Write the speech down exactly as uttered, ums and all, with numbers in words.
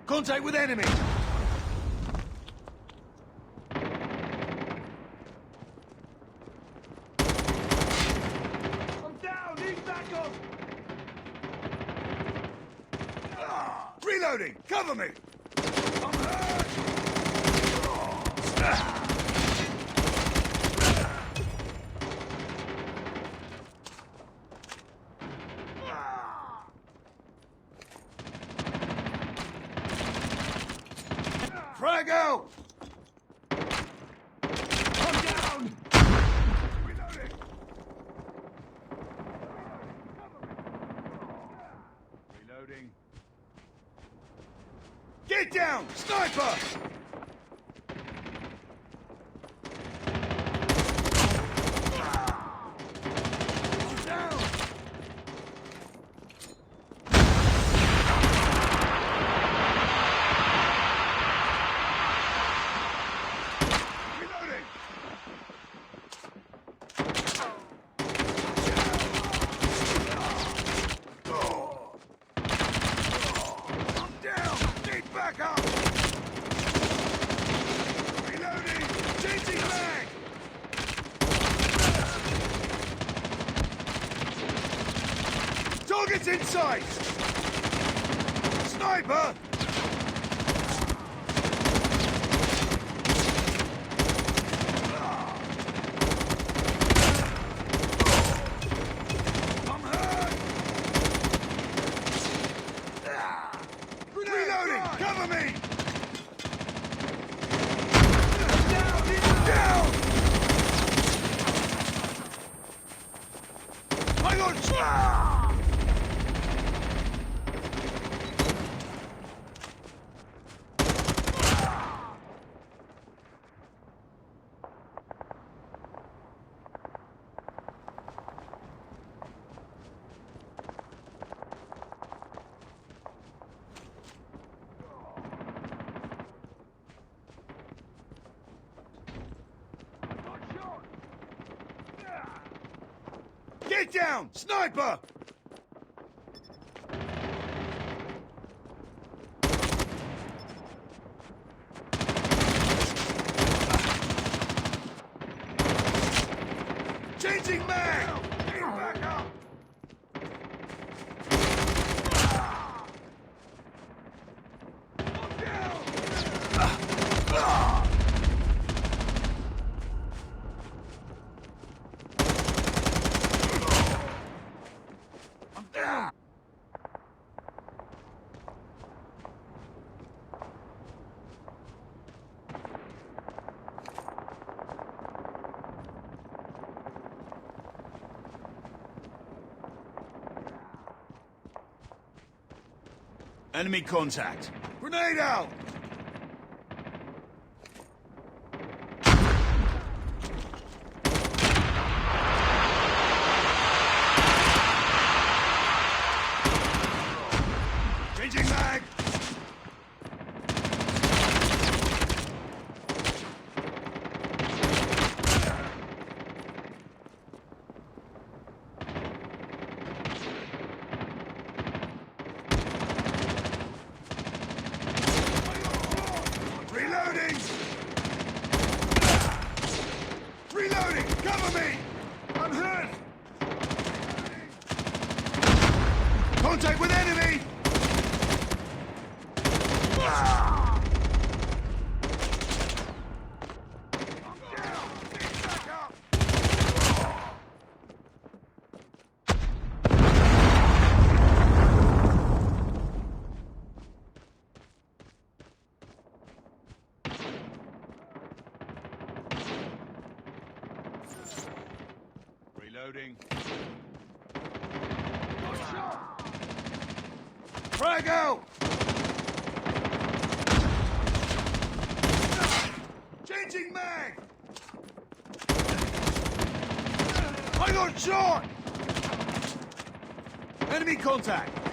Contact with enemy! I'm down! Need backup! Reloading! Cover me! I'm hurt! Frag out! I'm down! Reloading! Reloading. Get down! Sniper! Down! Reloading! I'm down! Need backup! Reloading! Changing mag! Target's in sight! Sniper! I'm hurt! Reloading! Cover me! Down! Down! Hang on! Get down, sniper! Changing mag! Get back up! Enemy contact. Grenade out! Changing mag! Loading. Frag out! Changing mag! I got shot! Enemy contact!